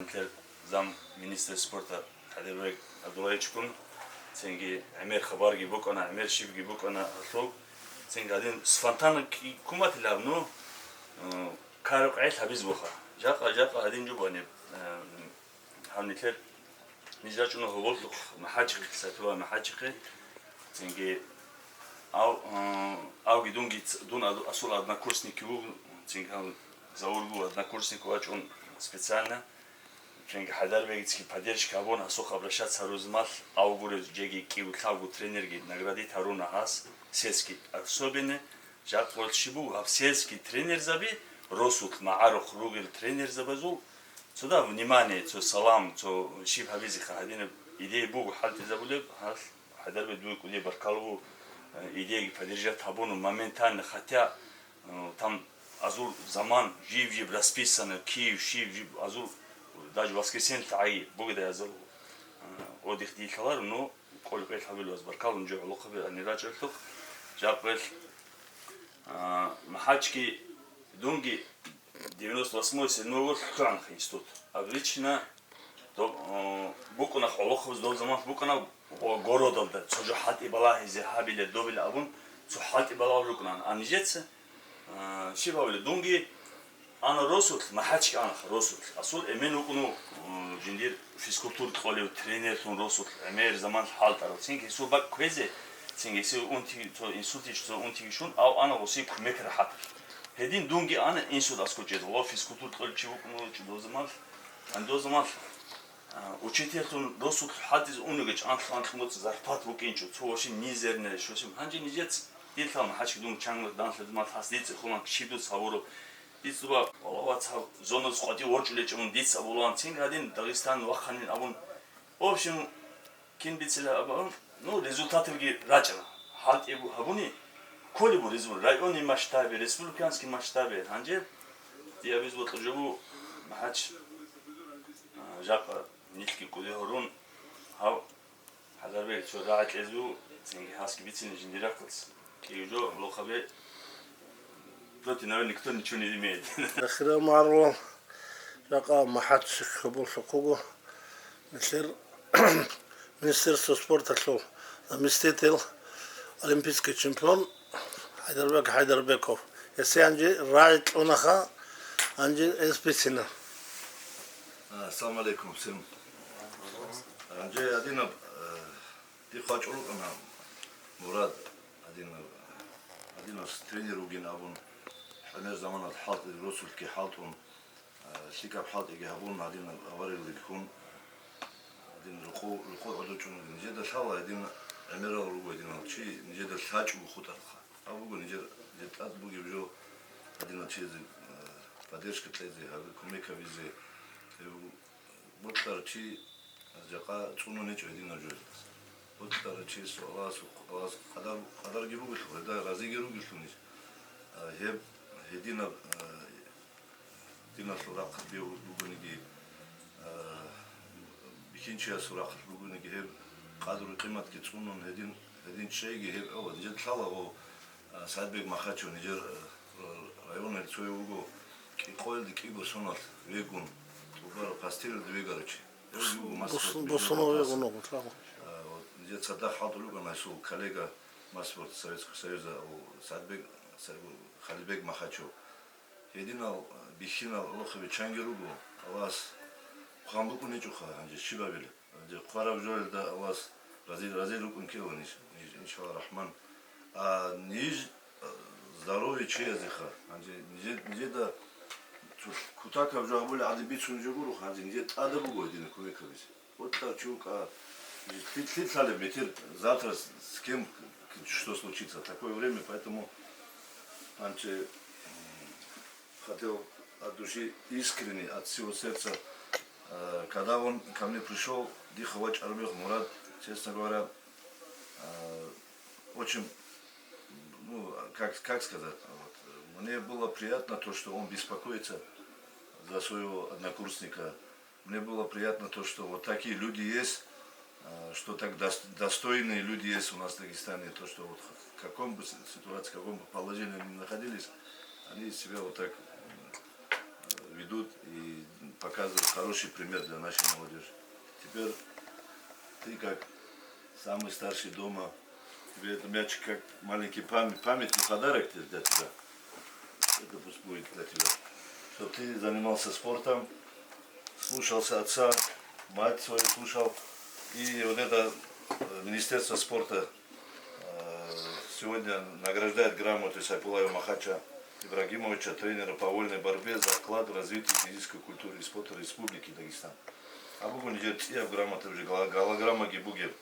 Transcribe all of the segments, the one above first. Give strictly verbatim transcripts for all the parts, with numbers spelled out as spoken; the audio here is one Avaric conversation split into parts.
Нилъер замминистр спорта Хадирбек Абдуллаевичгун, цинги гӀемер хабарги букӀана, гӀемер щибги букӀана гьалъул. Цинги гьадин спонтанно ки-, куматилаб, ну, э, карукъ гӀел гьабиз буха. Жакъа, жакъа гьадин жубаниб, э, гьав нилъер ниж рачӀуна гьоболлъухъ МахӀачихъе, Сапила МахӀачихъе. Цинги ав-, э, авги дунги ц-, дун ад-, асул однокурсник вугу, цинги гьав Заур вугу однокурсник вачӀун специально. Цинги ХӀайдарбегицги поддержка гьабун, гьасухъ обращаться гьарузмал, авгурез жеги кӀиго-лъабго тренерги наградить гьаруна гьас, сельский особенно. Жакъ гъолъ щиб буго, гьаб сельский тренерзаби, росулъ магӀарухъ ругел тренерзабазул цода внимание, цо салам, цо щиб гьабизеха гьадинаб идея буго хӀалтӀизабулеб, гьалъ ХӀайдарбек дуе кӀудияб баркалла буго, э, идеяги поддержать гьабуна моментально, хотя, э, там азул заман жиб-жиб расписано, кив, щиб-жиб азул даже воскресенье гӀай бугедай азул, э, отдых дийлъаларо, но кӀолеб гьабилуаз баркалла, унжи гӀолохъаби ани рачӀелъухъ, жакъ гьелъ, а, МахӀачги дунги девяносто восьмой, седьмой гӀолохъанха институт. Обычно доб-, о, букӀуна гӀолохъабаз доб заман букӀана го-, городалда, цо жо хӀалтӀи балагьизе гьабилеб добилеб абун, цо хӀалтӀи балагьулел рукӀуна. А нижеца, а, щиб гьабилеб? Дунги ана росулъ, МахӀачги анаха росулъ. Асул эмен вукӀуна, э, жиндир физкультура кьолев тренерлъун росулъ гӀемер заман хӀалтӀарав. Цинги гьесул бакӀ кквезе, цинги гьесул унти-, цо инсультищ, цо унтиги щун, ав ана гъосие кумек рахӀат. Гьедин дунги ана инсульт аскӀов чӀезе. Ва физкультура кьолев чи вукӀуна чӀудо заман, гьандо заман, э, учительлъун росулъ хӀалтӀизе унеги чӀанлъ-анлъ моцӀ зарплат букӀинчӀо, цо ваши мизерная, щосим. Гьанже нижец дилъал МахӀачги дун чанго данлъадумал хас дица хъуман щиб дуц гьабураб. Дица дуба, вала, вацал, зоналъ къватӀив ворчӀулечӀун дица абулан, цин гьадин Дагъистан вахъанин абун. В общем, кин бицила абун, ну, результаталги рачӀана. ХӀалтӀи бу-, гьабуни, кколеб буго результат, районный масштабе, республиканский масштабе. Гьанже диабез бокьа жо бу МахӀач, а, жакъа нилъги кӀудияв гьарун, гьав ХӀазарбек, цо рагӀи кьезе ву, цинги гьасги бицина жиндир рахъалъ. КӀиго жо, гӀолохъаби, против, наверное, никто ничего не имеет. Ахирав маргьун, жакъа МахӀач хабурлъухъ вуго, нилъер Министерство спорталъул заместитель, олимпийский чемпион ХӀайдарбек ХӀайдарбеков. Гьесие гьанже рагӀи кьунаха, гьанже гьес бицина. Ассаламу алейкум всем. Гьанже гьадинаб, э, дихъ вачӀун рукӀана Мурад, гьадинаб, гьадинаб тренер вугин абун, гӀемер заманалъ хӀалтӀи, росулъги хӀалтӀун, э, лъикӀаб хӀалтӀиги гьабун, гьадинаб авариял рихьун, гьадин рокъов, рокъов гӀодор чӀун вугин. Нижеда лъала гьадин гӀемерал руго гьадинал чи, нижеда лъачӀого хутӀарха. Гьаб буго нижер, нижер тӀад бугеб жо, гьадинал чиязе, э, поддержка кьезе, гьаб кумек гьабизе. Гьеб бокьарав чи жакъа цӀунун гьечӀо гьединаб жоялдаса. Бокьарав чиясул Аллагьасул, Аллагьасул къадар, къадарги бугелъул, гьелда разиги ругелъул ниж. А, гьеб гьединаб, а, диналъул рахъалъ бев-, бугониги, а, бихьинчиясул рахъалъ бугониги, гьеб къадру-къиматги цӀунун гьедин, гьедин чӀейги гьеб гӀоло. Нижер лъала гъо, а, СагӀидбек Махачев нижер, а, районал цояв вуго, кӀикъоялде кӀиго соналъ вегун, тӀубараб постелалда вегарав чи. Гьев вуго мас Бос-, спорт босоно механизм вегун вуго, лъала. А, вот, нижер цадахъ хӀалтӀулев вукӀана гьесул коллега мас спорт Советского Союза, у, СагӀидбек, Са-, Халидбек Махачев. Гьединал, бихьинал гӀолохъаби чанги руго, Аллагьас хъван букӀун гьечӀоха гьанже щиб абилеб. Гьанже хъвараб жоялда Аллагьас рази, рази рукӀун ккела ниж, ниж, иншалла рахман. А ниж, а, здоровый чиясеха, гьанже нижед-, нижеда цо кутакаб жо гьабулеб гӀадин бицун жо гуро, гьанже нижер тӀада буго гьединаб кумек гьабизе. Бокьарав чи вукӀа, лъи-, лъи лъалеб метер завтра с, с кем к, что случится, такое время, поэтому, гьанже, м, хотел от души искренне, от всего сердца, э, когда он ко мне пришёл, дихъ вачӀараб мех Мурад, честно говоря, э, очень, ну, как, как сказать, вот, э, мне было приятно то, что он беспокоится за своего однокурсника, Мне было приятно то, что вот такие люди есть, э, что так дос-, достойные люди есть у нас в Дагестане, то, что вот в каком бы с-, ситуации, в каком бы положении они ни находились, они себя вот так, м, э, ведут и Показывает хороший пример для нашей молодежи. Теперь ты как самый старший дома, тебе этот мячик как маленький память, памятный подарок для тебя. Это пусть будет для тебя. Чтоб ты занимался спортом, слушался отца, мать свою слушал. И вот это э, Министерство спорта э, сегодня награждает грамотой Сайпулаева Махача Ибрагимовича, тренера по вольной борьбе, за вклад в развитие физической культуры и спорта Республики Дагестан. А бугун жер цӀияб грамота уже гала-, голограммаги бугеб.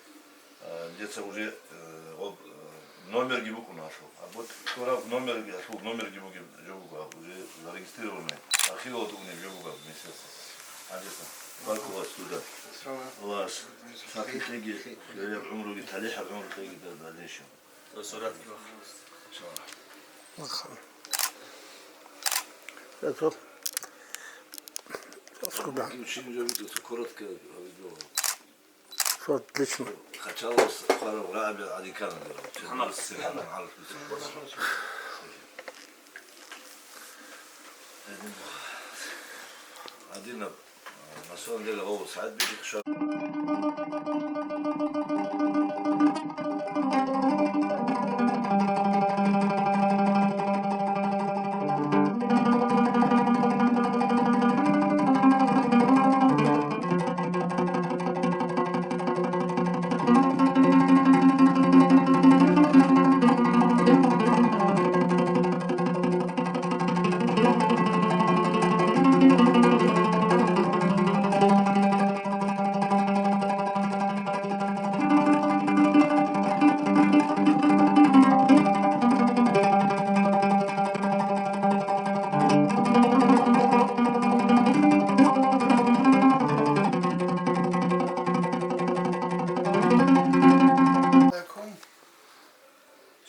Э, Деца уже э, об- э, номерги букӀун гьалъул. А вот тӀураб номер, гьалъул номерги бугеб жо буго, уже зарегистрированный, архивалда унеб жо буго, министерство. Адеса, баркулас туда. Аллагьас сахлъи кьеги, гьеб гӀумруги, талихӀаб гӀумру кьеги дальнейшем. Суратги вахъ. Иншаллагь. Вахъа. Это скуда? Очень любит это короткое видео. Всё отлично. Качалось пару рабия адикана. Один, на самом деле, гъов сагӀат бихьи хъша.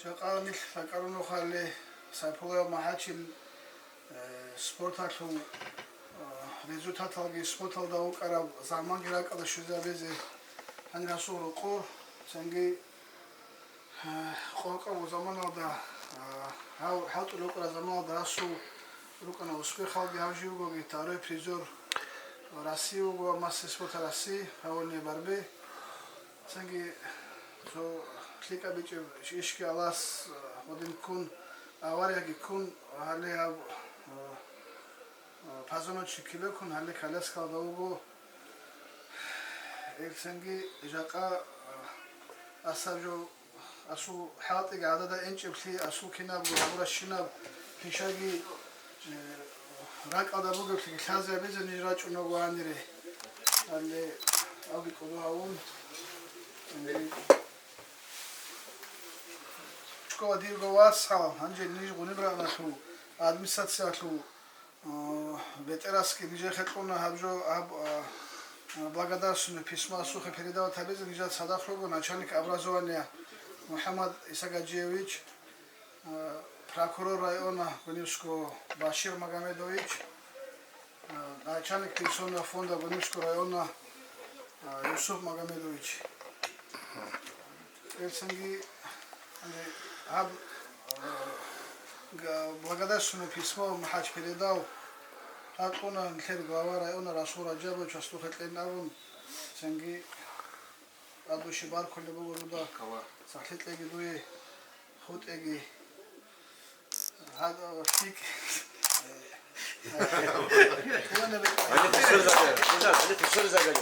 Жакъа нилъ ракӀарун рухӀали Сайпулаев МахӀачил, э, спорталъул, э, результаталги спорталда вукӀараб заманги ракӀалда щвезабизе гьанир гьасул рокъор, цинги, э, къокъаб заманалда, э, гьав-, хӀалтӀулев вукӀараб заманалда гьасул рукӀана успехалги, гьав жив вугоги второй призёр России вуго, мастер спорта России, по вольной борьбе. Цинги цо лъикӀаб бичӀеб ишги Аллагьас гьадин ккун, аварияги ккун, гьале гьаб, а, а, позвоночник кколеб ккун, гьале коляскалда вуго. Гьел цинги жакъа, а, асаб жо Асул хӀалтӀиги гӀадада инчӀеблъи, асул кинабго гьабуращинаб пишаги, э, ракӀалда бугеблъиги лъазе абизе ниж рачӀун руго гьанире. Гьале абги кӀодо гьавун. Э, школа дирго вацал, гьанже ниж гъуниб рагӀналъул, администрациялъул, О, бетӀерасги нижехъе кьуна гьаб жо, гьаб, а, а, благодарственное письмо асухъе передавать гьабизе нижер цадахъ руго начальник образования МухӀаммад ГӀисагаджиевич, а, прокурор района Гунибского Башир Магомедович, а, начальник пенсионного фонда Гунибского района, а, Юсуп Магомедович. Гьелцинги, гьанже гьаб, э, га-, благодарственное письмо МухӀач передав, гьаб кьуна нилъер глава района Расул Раджабовичасухъе кьен абун, цинги от души баркулеб буго дуда. Сахлъи кьеги дуе, хутӀеги. Гьаб, лъикӀ. Гьаниб тушар загара, тушар, гьаниб тушар загара.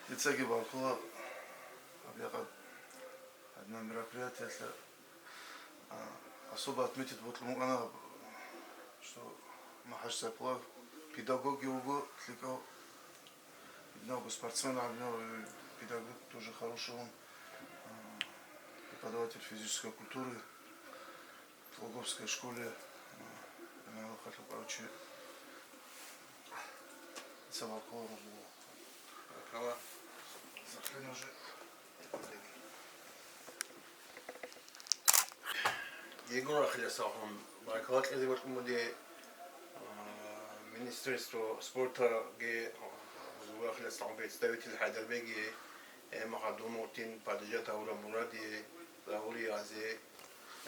Дица гьеб баркула, гьаб якъа гьадинаб мероприятиялъе, а, особо отметить бокьун букӀана, что МухӀач Сайпулаев педагоги вуго, лъикӀав, гьадинав спортсмен, гьадинав педагог тоже хороший он, а, преподаватель физической культуры. Луговской школе, э, Эминал Халилович, Исабакова Рузулла. Права. Сохранил же. Егор Ахилесович, баркала кьезе бокьун буго, э, Министерство спорта ге, э, Егор Ахилесович представитель Хайдарбеги, э, Махадумутин, Падижат Аура Муради, Лаури Азе,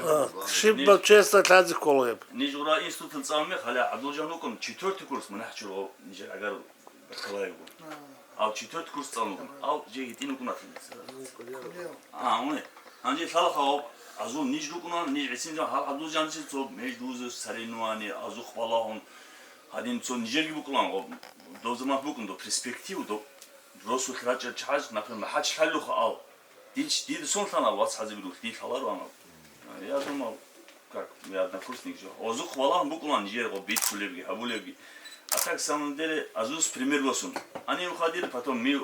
А, щибаб честа лъазе ккола гьеб. Ниж гъура институтал цӀалун мех, гьале ГӀабдулжан вукӀун, четвёртый курс мунагь чуро нижер агар бакалавриат. Ав четвёртый курс цӀалун вукӀун. Ав жеги гьитӀин вукӀун атилица. А, уни. Гьанже лъалаха ав азул ниж рукӀуна, ниж гӀисинзан гьал ГӀабдулжан чи цо междузу соревнование, азухъ балагьун. Гьадин цо нижерги букӀулан, гъоб, дов заман букӀун, дов перспектив, дов росулъ рачӀа чагӀаз, например, МахӀач лъаллуха ав. Дил, дил сон лъана вац хӀазиб рух, дил лъаларо ана. Я думал, как, я однокурсник же. Озухъ валагьун букӀулан нижер гъоб битӀулебги, гьабулебги. А так, в самом деле, азус пример босун. Они уходили, потом ми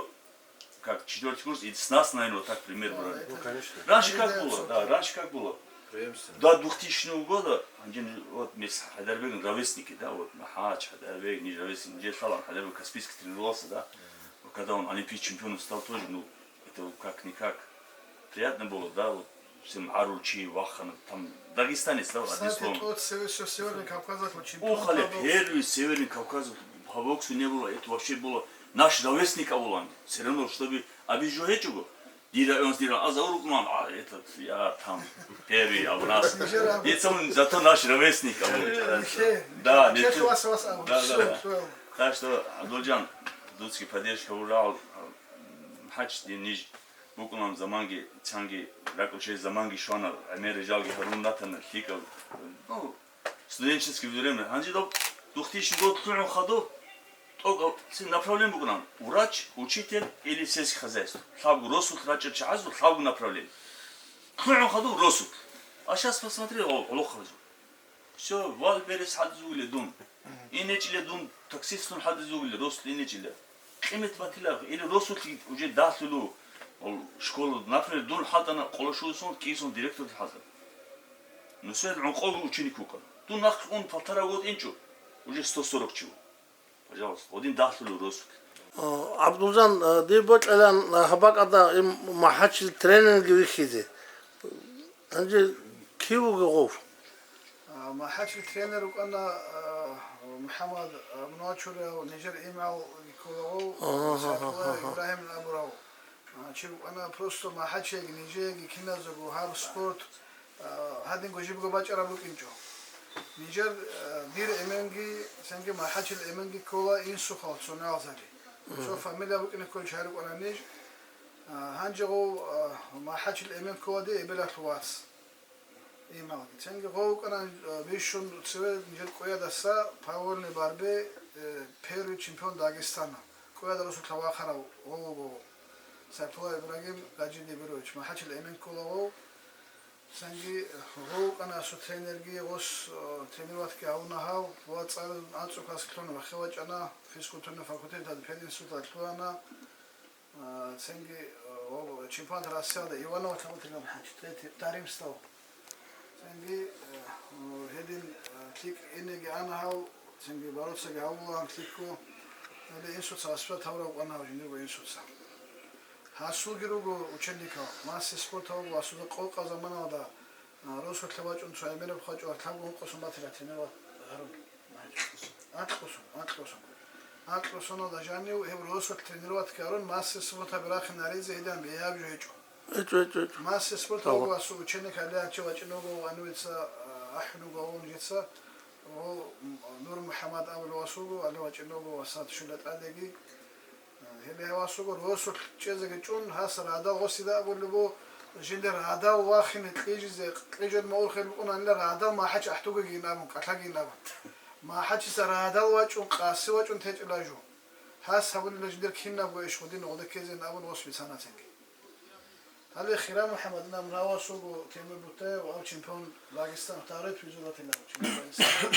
как четвёртый курс, и с нас, наверное, вот так пример брали. Ну, конечно. Раньше как было, да, раньше как было. Преемственно. До двухтысячного года, они, вот, мы с Хайдарбегом ровесники, да, вот, МахӀач, Хайдарбег, не ровесник, где Халан Хайдарбег Каспийский тренировался, да. Вот когда он олимпийский чемпион стал тоже, ну, это как-никак приятно было, да, вот, всем аручи, вахана, там, дагестанец, да, одним словом. Кстати, тот север-, северный Кавказа чемпион. Ухали, первый северный Кавказ по боксу не было, это вообще было наш ровесник Авулан. Все равно, чтобы обижу гьечӀого, дира он дира, а за урукман, а этот, я там первый, а у нас. Это он, зато наш ровесник, а вот. Да, не чехи вас, вас, а вот. Да, да, да. Так что, Абдулжан, дудски поддержка урал, хач диниж, букунам заманги, цанги, ракӀ учей заманги швана, гӀемер рижалги гьарун ратана, лъикӀав. Ну, студенческое время. Гьанже доб двухтысячный год лъугӀун хадуб, тӀокӀав цин направление букӀунан: врач, учитель или сельское хозяйство. Лъабго росулъ рачӀа чагӀазул лъабго направление. ЛъугӀун хадуб росулъ. А щас посмотри, о, гӀолохъабазул. Всё, вал берес хӀадуз вугиле дун. ИнечӀиле дун таксистун хӀадуз вугиле, росулъ инечӀиле. Къимет батила, или росулъ уже далъулу, ол школа, например, дун хӀалтӀана къолошулсон кӀисон директор хӀалтӀана. Нусрет гӀункъого ученик вукӀана. Дун нахъ ун полтора год инчӀо, уже сто сорок чего. Пожалуйста, гъодин далъулев росулъ. О, ГӀабдулжан, э, дир бокьилан, э, гьаб бакӀалда им МахӀачил тренерги вихьизе. Гьанже кив вуго гъов? А, МахӀачил тренер вукӀана, а, МухӀаммад, а, Муначурев, нижер имгӀалги кколагъов, Ага, Сайфулла ага, ага. Ибрагьим абурав. А, чи букӀана просто МахӀачиеги, нижееги киназего гьаб спорт, а, гьадинго жибго бачӀараб букӀинчӀо. Нижер, а, дир эменги, цинги МахӀачил эменги ккола Инсухъал Цоналзаби. Цо фамилия букӀине кколчи гьарукӀана ниж. А, гьанже гъов, а, МахӀачил эмен ккола дие эбелалъул вац. Имгьалги. Цинги гъов вукӀана, а, бищун цеве нижер къоядаса по вольной борьбе, э, первый чемпион Дагестана. Къояда росулъа вахъарав гъов вуго. Сайфулла Ибрагьим Гажидибирович, МахӀачил эмен ккола гъов. Цинги гъов вукӀана асул тренерги, гъос, э, тренироватьги гьавуна гьав, ва цӀар анцӀукас лъун вахъе вачӀана, физкультурный факультеталда пединституталда лъугьана. А, цинги, а, о, чемпионат Россиялда Иванов Тагъутилан МахӀач, третий, даримстав. Цинги, а, о, гьедин, а, лъикӀ инеги ана гьав, цинги бороцаги гьавулан лъикӀго. Гьеле инсуца воспитать гьавурав вукӀана гьав жиндирго инсуца. Гьасулги руго ученикал, мастер спорта вуго, асуда къокъа заманалда А, росулъа вачӀун цо гӀемераб хъачӀо лъабго ункъо сон батила тренировать гьарун. Анкьго сон, анкьго сон. Анкьго соналда жанив гьев росулъ тренировать гьарун, мастер спорта бирахъинаризе гьедин бегьаб жо гьечӀо. ГьечӀо, гьечӀо, гьечӀо. Мастер спорта Таву. Вуго асул ученик гьале гьанчи вачӀиного гьанивеца, а, ахӀуного гьавун жеца, гъо, м, Нур МухӀаммад абулев ас вуго, гьале вачӀиного васат щула тӀадеги. Гьеб гьавасуго росулъ чӀезеги чӀун, гьас радал гъосида абулеб бу, жиндир радал вахине кьижизе, кьижун маурхел букӀунанила радал МахӀач ахӀдугеги абун, кӀалъаги абун. МахӀачиса радал вачӀун, къаси вачӀун течӀила жо. Гьас гьабулила жиндир кинабго иш гъудин гъоде ккезин абун гъос бицана цинги. Гьале Хира МухӀаммад нам равасуго Темир Бутаев ав чемпион Дагестан, второй призер ватилав чемпион Дагестан.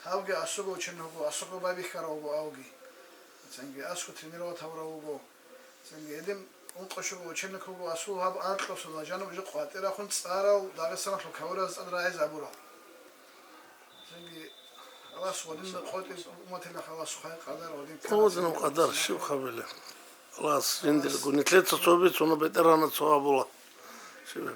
Гьавги асуго ученого, асуго байбихьарав вуго авги. Цинги асго тренировать гьавурав вуго. Цинги гьедин ункъо щуго ученик вуго, асул гьаб анкьго сон ва жаниб жо къватӀирахъун цӀарал Дагъистаналъул кавраз тӀад рагӀиз абурал. Цинги Аллагьас гъодинаб къотӀи умматилан халас хай къадар гъодин Гъодинаб къадар щиб хабиле? Аллагьас жиндирго нилъеца цо бицуна, бетӀергьанас цо абула. Щиб?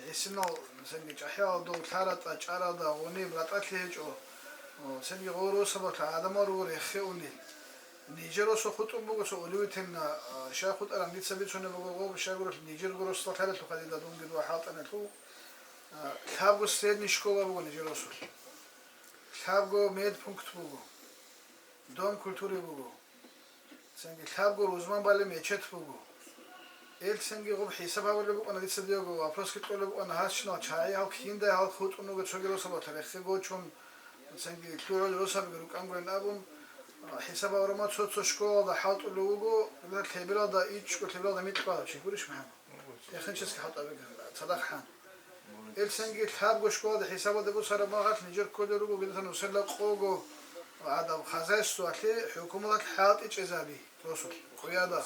Гьесинал, мисалги, чӀахӀиял дов лъаратӀа, чӀаралда, гъуниб, ратӀалъи гьечӀо. О, цинги гъорусабалъа гӀадамал руго реххе унел. Нижер росу хутӀун буго цо удивительно, а, щай хутӀараб дица бицунеб буго гъоб, щайгурелъул нижерго росдал лъалелъул хадида дунги дуа хӀалтӀаналъул, а, лъабго средний школа буго нижер росулъ. Лъабго медпункт буго. Дом культуры буго. Цинги лъабго рузман балеб мечеть буго. Ил цинги гъуб хӀисаб гьабулеб букӀана дица диего, вопросги кьолеб букӀана гьасчинал чагӀи гьал киндай гьал хутӀун руго цоги росабалъа рехе гочун, цинги лъугӀул росабиги рукӀангойин абун, а, хӀисаб гьабурама цо-цо школалда хӀалтӀулев вуго, лебералда ичӀго, лебералда микьго чи гурищ, МухӀаммад? Технический хӀалтӀабиги цадахъ хӀан. Ил цинги лъабго школалда хӀисабалде бусараб махалъ нижер кколел руго гидасан нусилда къого гӀадаб хозяйствоялъе хӀукуматалъ хӀалтӀичӀезаби росулъ къояда.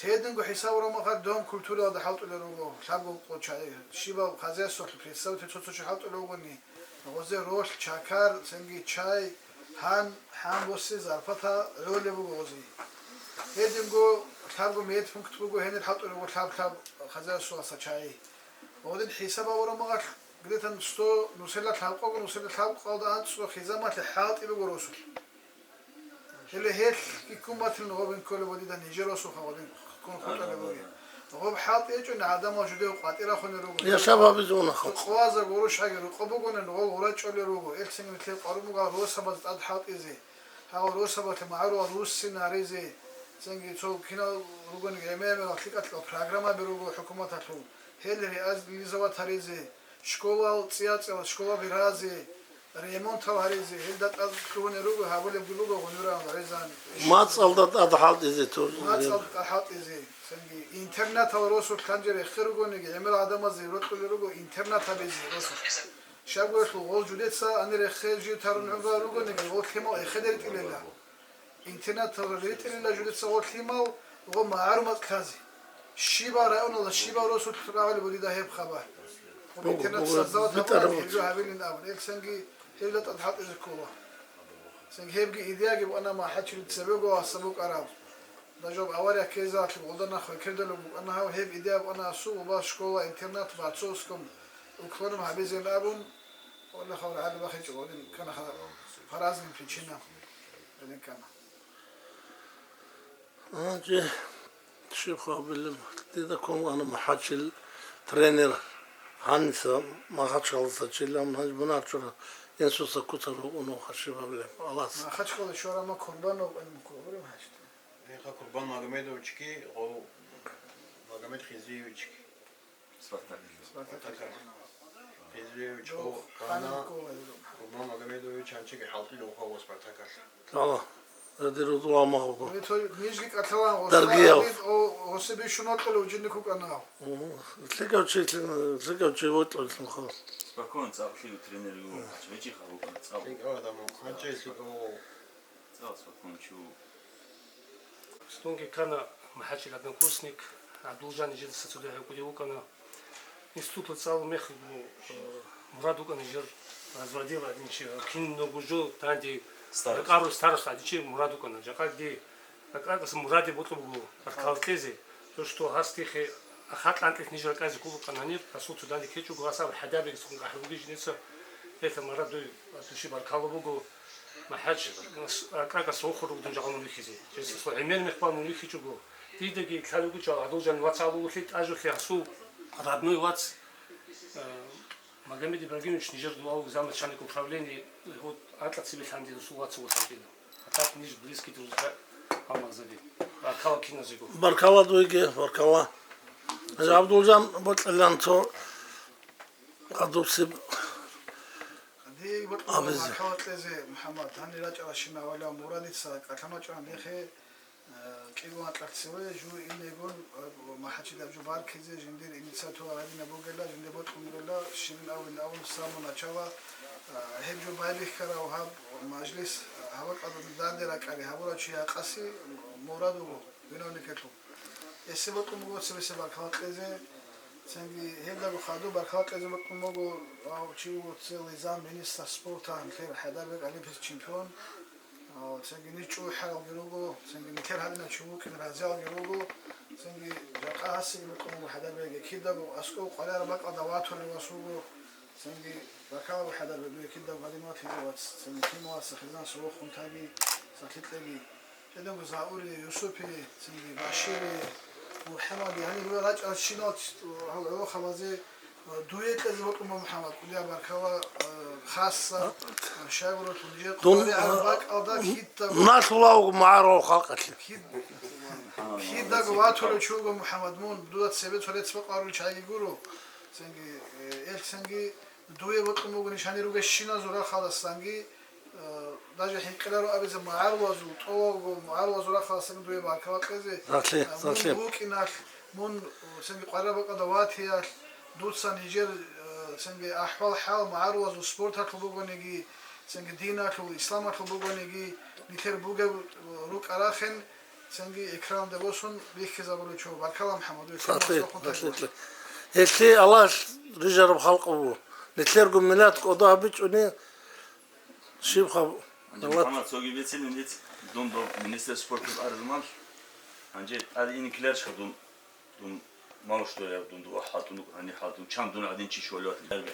Гьединго хӀисаб гьабураб махалъ дом культуралда хӀалтӀулел руго лъабго къо чагӀи. Щибаб хозяйствоялъе представитель цо-цо чи хӀалтӀулев вугони, гъозе ролъ, чакар, цинги чай, гьан, хӀан босе, зарпата гӀолеб буго гъозе. Гьединго лъабго медпункт буго, гьенир хӀалтӀулел руго лъаб-лъаб хозяйствоялъа чагӀи. Гъодин хӀисаб гьабураб махалъ, где-то сто нусилда лъабкъого, нусилда лъабкъалда анцӀго хизамалъе хӀалтӀи буго росулъ. Гьеле гьелъги ккун батилин гъобин кколеб буго дида нижер росулха гъодин ккун хутӀулеб бугеб. Гъоб хӀалтӀи гьечӀони гӀадамал жудев къватӀирахунел руго. Яшаб гьабизе унаха. Къоаза гурущаги рукъо бугонин гъол гъура чӀолел руго. Илцин нилъер къварун бугал росабаз тӀад хӀалтӀизе. Гьав росабалъе магӀарулал руссин гьаризе, цинги цо кинал ругони гӀемер-гӀемерал лъикӀалъ программаби руго хӀукуматалъул, гьел реализовать гьаризе, школал цӀияцӀиял школаби разе, ремонтал гьаризе, гьелда тӀад лъугьунел руго, гьабулебги буго гъунурал гӀезан. МацӀалда тӀад хӀалтӀизе тур. МацӀалда тӀад хӀалтӀизе, цинги интернатал росулъ гьанже рехе ругониги, гӀемерал гӀадамазе рокьулел руго интернат гьабизе росулъ. Щайгурелъул гъол жудеца гьанир рехе жив тарун гӀумрал ругониги, гъол лъимал эхеде ритӀилила. Интернаталда ритӀилила жудеца гъол лъимал, гъо магӀарумат лъазе. Щибал районалда, щибал росулъ рагӀулеб буго дида гьеб хабар. Гъоб Буго, интернат буго, создавать битӀараб гьабураб буго. Гьеб жо гьабилин абун. Илцинги гьебла тӀад хӀалтӀизе ккола. Цинги гьебги идеяги букӀана МахӀачил цебего васаб букӀараб. Даже авария ккезалъуб гъода нах векердалъуб букӀана гьав, гьеб идея букӀана асул ва школа-интернат в Борцовском уклоном гьабизин абун, гъода хавра гьалаб бахинчӀо гъодин ккана ха-, по разным причинам гъодин ккана. Гьанже щиб хабилеб, дида ккун вана МахӀачил тренер, гьаниса Махачкалдаса чилан, гьанже мун арчӀура, инсуца кутар вукӀун вуха щиб гьабилеб, алас. Махачкала щварама Курбанов гӀелму кколабураб гьачта. Гьеха Курбан Магомедовичги, гъо Магомед Хизиевичги. Спартак. Спартак. Хизиевич, Дов, гъо, Ханин Кана, ккола гьезул. Курбан Магомедович гьанчиги хӀалтӀилев вуха Спартакалъ. Ала, гьадир удула магьуба. Нижги кӀалъалан гъос. Даргияв. О, гъосе бищун вокьулев жинник вукӀана. Мгм. Лъикав чи, лъикав чи вокьулев хал. Спокойно цӀакълъи тренер ю, гьечӀи хабукъа цӀакъ. ЛъикӀав адам, хъанчӀей лъикӀав. ЦӀакъ спокойно чи. Дунги ккана МахӀачил однокурсник, ГӀабдулжан жидаса цо дагьаб кӀудияв вукӀана. Институталъ цӀалул мехалъ, э, мурад вукӀана жир разводил гьадин чи, кинабго жо данде старост. РакӀару старост гьадин чи мурад вукӀана. Жакъа дие ракӀаркъасан мураде бокьун буго баркала кьезе. То, что гьас дихъе ахатӀ анкьилъ ниж ракӀазе ккун букӀана гьанир, гьасул цо данде ккечӀого, гьас аб хӀадабиги цо къахӀ бугищ дица. Гьелъа мурад дуй, души баркала буго. МахӀач, ракӀаркъас вохун руго дун жагьлу мун вихьизе. Жесасул гӀемер мехбал мун вихьичӀого. Дидаги лъалугучал гьадул жан вацал вугьлъи тӀажулъи гьасул родной вац, э, Магомед Ибрагимович нижер дуал замначальник управления, вот, анкьа цебе лъанди дусул вацал вугьлъандина. А так ниж близкий друзья гьал магзаби. Баркала киназего. Баркала дуеги, баркала. ГӀабдулжан бокьилан цо гьадубсеб Дие бокьун абизе. Баркала кьезе, МухӀаммад, гьанир рачӀаращинав гьалав Мурадица кӀалъан вачӀана дехе, э, кӀиго анкьалъ цеве, жу инегун, э, МахӀачилаб жо баркизе, жиндир инициатива гьадинаб бугела, жинде бокьун бугела, щибин абун, абун самоначала, э, гьеб жо байбихьарав гьаб мажлис, э, гьаб бакӀалда данде ракӀари гьабурав чи гьакъаси Мурад вуго, виновникелъул. Гьесие бокьун буго цебесеб баркала кьезе, цинги гьелдаго хадуб баркала кьезе бокьун буго, гьав чи вуго целый зам министр спорта, нилъер ХӀайдарбек Олимпиялъ чемпион, а, цинги ниж чӀухӀаралги руго, цинги нилъер гьадинав чи вукӀин разиялги руго, цинги жакъа гьасиги бокьун буго ХӀайдарбеге, кидаго аскӀов къваригӀараб бакӀалда ватулев вас вуго, цинги баркала буго ХӀайдарбек, дуе кидаго гьадин ватизе вац, цинги киналаса хизан сорухъун таги, Сахлъи кьеги, гьединго Заури, Юсупи, цинги Башири, МухӀаммади, гьанир ругел рачӀарал щинал гьал гӀолохъабазе, э, дуе кьезе бокьун буго, МухӀаммад, кӀудияб баркала, э, хасса, э, щайгурелъул нижер Дун, къваригӀараб э, бакӀалда кидаго, налъула вуго магӀарул халкъалъе. Кид-, кидаго ватулев чи вуго, МухӀаммад, мун дуда цебе цо рецц бакъарулел чагӀиги гуро, цинги, э, элъ цинги дуе бокьун буго ниж гьанир ругел щиназул рахъалдасанги, э, даже хӀинкъиларо абизе магӀарулазул, тӀолабго магӀарулазул рахъалдасан дуе баркала кьезе. Сахлъи, э, мун сахлъи. ВукӀиналъ, мун, э, цинги къваригӀараб бакӀалда ватиялъ, дуца нижер, э, цинги ахӀвал-хӀал магӀарулазул спорталъул бугониги, цинги диналъул, исламалъул бугониги, нилъер бугеб, э, рукӀа-рахъин, цинги экранде босун бихьизабулев чи вуго. Баркала, МухӀаммад, дуе. Сахлъи, сахлъи. Гьелъие Аллагьас рижараб халкъ буго. Нилъерго миллат кӀодо гьабичӀони, щиб хаб-, Аллагь. МухӀаммад, цоги бицинин дица, дун доб министр спорта арзуман. Гьанже тӀаде ине ккеларищха дун, дун мало что я, дун дова хӀалтӀун, гьаниб хӀалтӀун, чан дун гӀадин чи щолеватан.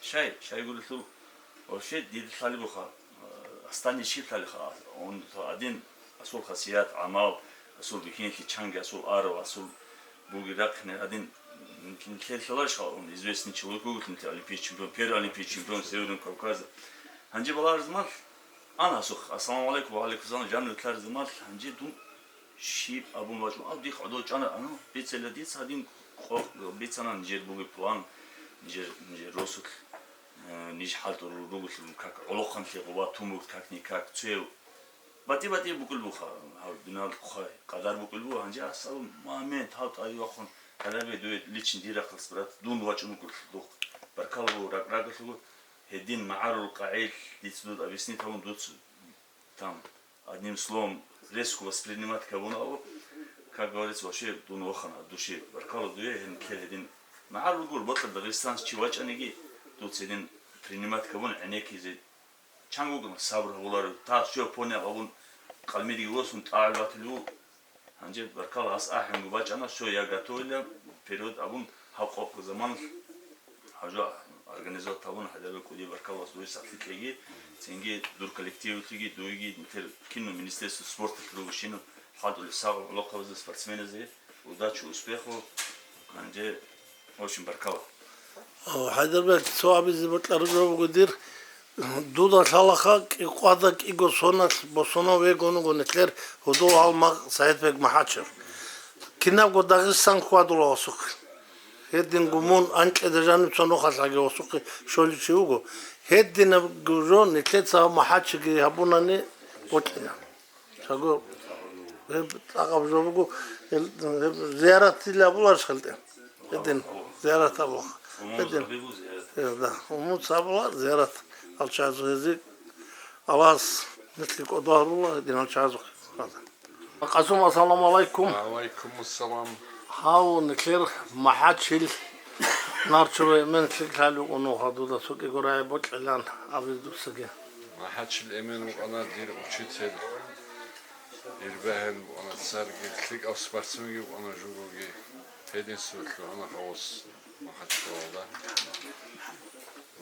Щай, щайгурелъул, вообще, дида лъалеб буха, э, астани щиб лъалеха, он гьадин асул хасият, гӀамал, асул бихьинлъи, чанги асул арав, асул буги рахъине гьадин, нилъер лъаларищха, он известный человек вугелъул, нилъер олимпийский чемпион, первый олимпийский чемпион Северного Кавказа. Гьанже балагьарзуман ана асухъ, ассаламу гӀалайкум, ва гӀалайкум салам, жанир лъарзуман, гьанже дун щиб абун вачӀун, аб дихъ гӀодов чӀана, ана, бицела дица гьадин къо-, бицана нижер бугеб план, нижер, нижер росулъ, э, ниж хӀалтӀул ругелъул как гӀолохъанлъи гъуба тумур как-никак цев. БатӀи-батӀи букӀул буха, гьав дунал хъвай къадар букӀул буго, гьанже асал момент гьав тӀаде вахъун, гьарабе дуе личный дирахъалъ брат, дун вачӀун вукӀулъ духъ. Баркала буго ракӀ-ракӀалъуго, гьедин магӀарул къагӀил дица дуда объяснить гьавун дуц там, одним словом, резко воспринимать кабун, ав, как говорится, вообще дун вахана от души. Баркала дуе, гьенкер гьедин. МагӀар ругур, бокьа дагъистанец чи вачӀаниги, дуц гьедин принимать кабун гӀенеккизе. Чан вугун сабр гьавуларев, та все понял абун, къалмидиги восун тӀагӀел батулев. Гьанже баркала гьас ахӀунго бачӀана, все, я готовила, вперед абун, гьаб къокъ заманалъ гьажа организовать гьабун, гьадабе кӀудияб баркала вас дуе сахлъи кьеги, цинги дур коллективалъеги, дуеги, нилъер кино министерство спорталъ ругощинаб хӀалтӀулеб сагъул гӀолохъабазда, спортсменазде удачи, успеху, гьанже, в общем, баркала. О, ХӀайдарбек, цо абизе бокьараб жо буго дир. Дуда лъалаха кӀикъвада кӀиго соналъ босона вегун вуго нилъер гьудул гьалмагъ СагӀидбек МахӀачев. Кинабго Дагъистан хьвадула гьасухъе. Гьединго мун анкьида жанив цо нухалъаги гьасухъе щолев чи вуго. Гьединабго жо нилъеца МахӀачиги гьабунани бокьина. Чаго, гьеб цӀакъаб жо буго, гьел, гьеб зияратила абуларищ хӀалтӀе? Гьедин, зиярат абула. Гьедин. Э, да, умуц абула, зиярат. Алчазухъезе Аллагьас нилъги кӀодо гьарула, гьедин алчазухъе. Къасум, ассаламу гӀалайкум. Ва гӀалайкумуссалам. Гьав, нилъер МахӀачил Нарчура Эмен лъикӀлъали вукӀун вуха дуда цо кӀиго рагӀи бокьилан абизе дуцаги. МахӀачил Эмен вукӀана дир учитель. Ирбагьин вукӀана царги, лъикӀав спортсменги вукӀана жугоги. Гьедин суллъу ана гьавос Махачкалалда.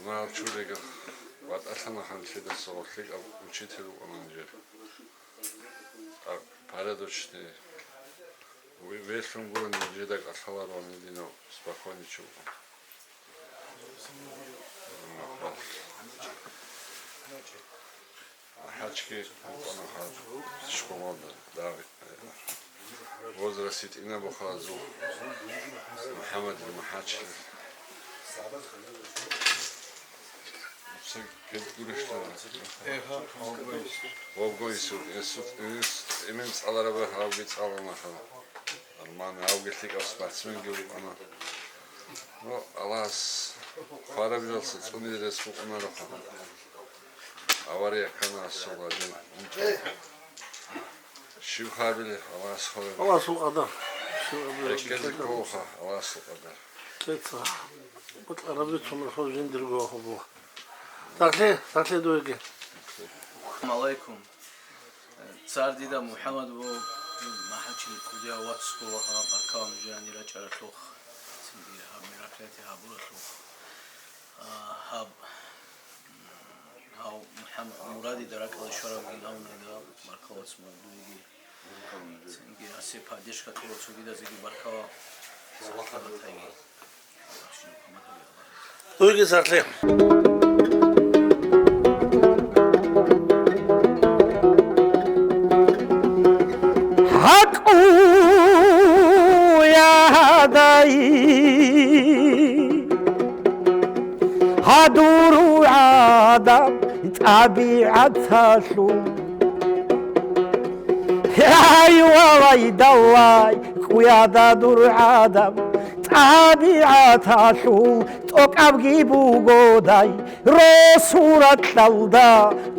Махачурегах ватӀалъана ханлъидаса ва лъикӀав учитель вукӀана нижер. А, порядочный. Ве-, велъун гурони нижеда кӀалъаларони динав спокойный чи вукӀана. МахӀачги вукӀана гьаб школалда, дагъ-, возраст гьитӀинаб бухъазул МухӀаммадил МахӀачил. Гьаб гурищ дара. Вавго институт, институт, инс-, Эмен цӀалараб гьавги цӀалана гьаб. Амма гьавги лъикӀав спортсменги вукӀана. Ну, Аллагьас хвараб жалса цӀунизе рес букӀунаро гьаб. Авария ккана асул гьадин. Щив хабили, Аллагьас хвараб. Аллагьасул къадар. Щив хабили. Реккелде кколха, Аллагьасул къадар. Кеца. БутӀа рабицун рахъал жиндирго гьабула. Сахлъи, сахлъи дуеги. Алейкум. Цар дида МухӀаммад ву, МахӀачил кӀудияв вацгу ва гьаб аркалан жани рачӀаралъухъ, цинги гьаб мероприятие гьабуралъухъ, а, гьаб, м, Гьав МухӀаммад Мурадида ракӀалде щвараб бугин абунайда, баркала, вац, дуеги. Цинги гьасе поддержка кьурал цогидазеги баркала. Дуеги сахлъи. ГьакӀуя гьадай, гьадуру гӀадаб тӀабигӀаталъул. Гьай, валай, далай, кӀуяда дур гӀадаб тӀабигӀаталъул, тӀокӀабги бугодай, росу ракьалда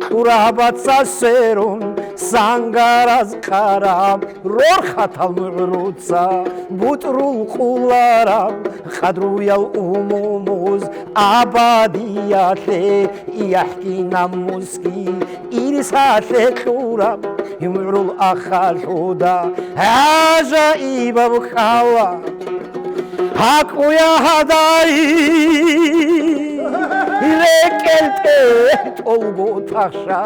кьурабаца сверун, сангараз къараб рорхатал мугӀруца бутӀрул къулараб къадруял умумуз абадиялъе яхӀги намусги ирсалъе кьураб мугӀрул ахалъуда гӀажаибаб ккала. ГьакӀуя гьадай, рекӀел тӀе тӀолго тахша.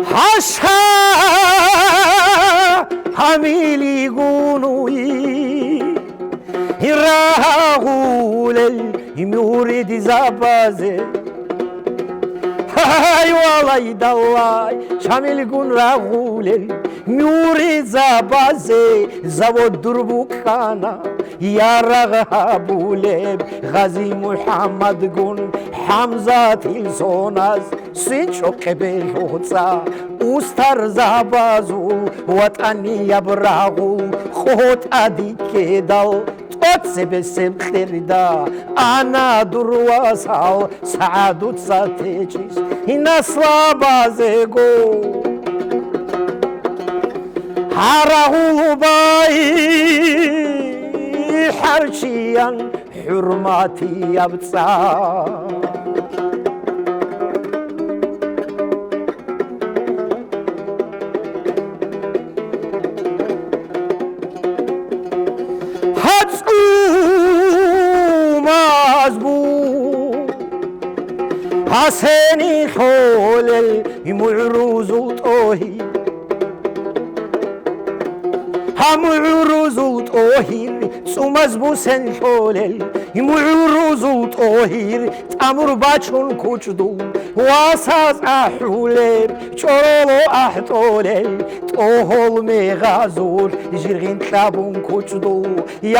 Гьаша гьамилигун уй рагъулел муридзабазе. Гьай, валай, далай, Шамилгун рагъулел муридзабазе завод дур букӀана, ярагъ гьабулеб Гъази МухӀаммадгун ХӀамзатил соназ. СвинчӀухъе белъуца устарзабазул ватӀанияб рагъул къо тӀадиккедал, тӀоцебесеб кьерда ана дур васал СагӀадуца течӀис наслабазего. Гьарагъул бай хӀарчиян хӀурматияб цӀа. ГьацӀумаз бу гьасени лъолел мугӀрузул тӀогьир. Гьа мугӀрузул тӀогьир, цӀумаз бусен лъолел мугӀрузул тӀогьир, тӀамур бачун кучӀдул васаз ахӀулеб, чӀороло ахӀтӀолел тӀогьол мегъазулъ жиргъин кьабун кучӀдул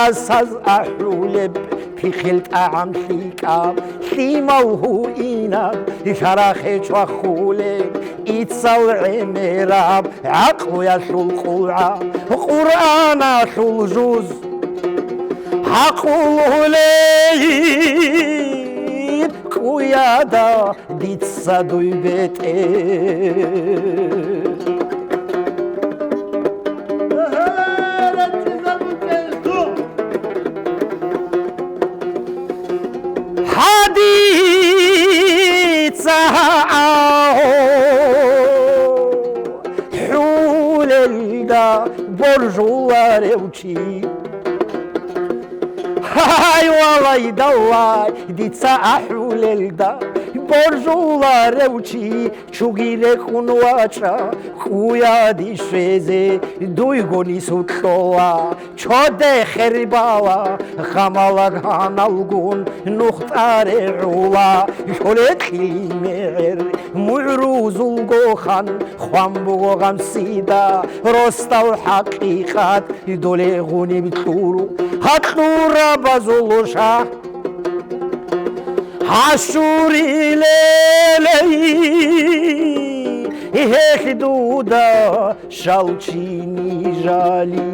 ясаз ахӀулеб. Пихъил тӀагӀам лъикӀаб, лъимал гьуинаб, лъарахъе чвахулеб, ицал гӀемераб гӀакълуялъул къулгӀа, Къуръаналъул жуз. Гьакъул гьулейин кӀуяда дица дуй бетӀер. Гьадица гьав хӀулелда боржуларев чи. Гьай, валай, далай, дица ахӀулелда боржуларев чи, чуги рекӀун вачӀа, кӀуяди щвезе, дуйго нису кьола, чоде хербала, гъамала гьаналгун нухтӀаре гӀула, лъоле кьили мегӀер, мугӀрузулго хан, хван буго гъамсида, ростал хӀакъикъат, доле гъуниб кьуру, гьакьурабазул ша. Гьащурилелей гьелъ дуда щалчини жали.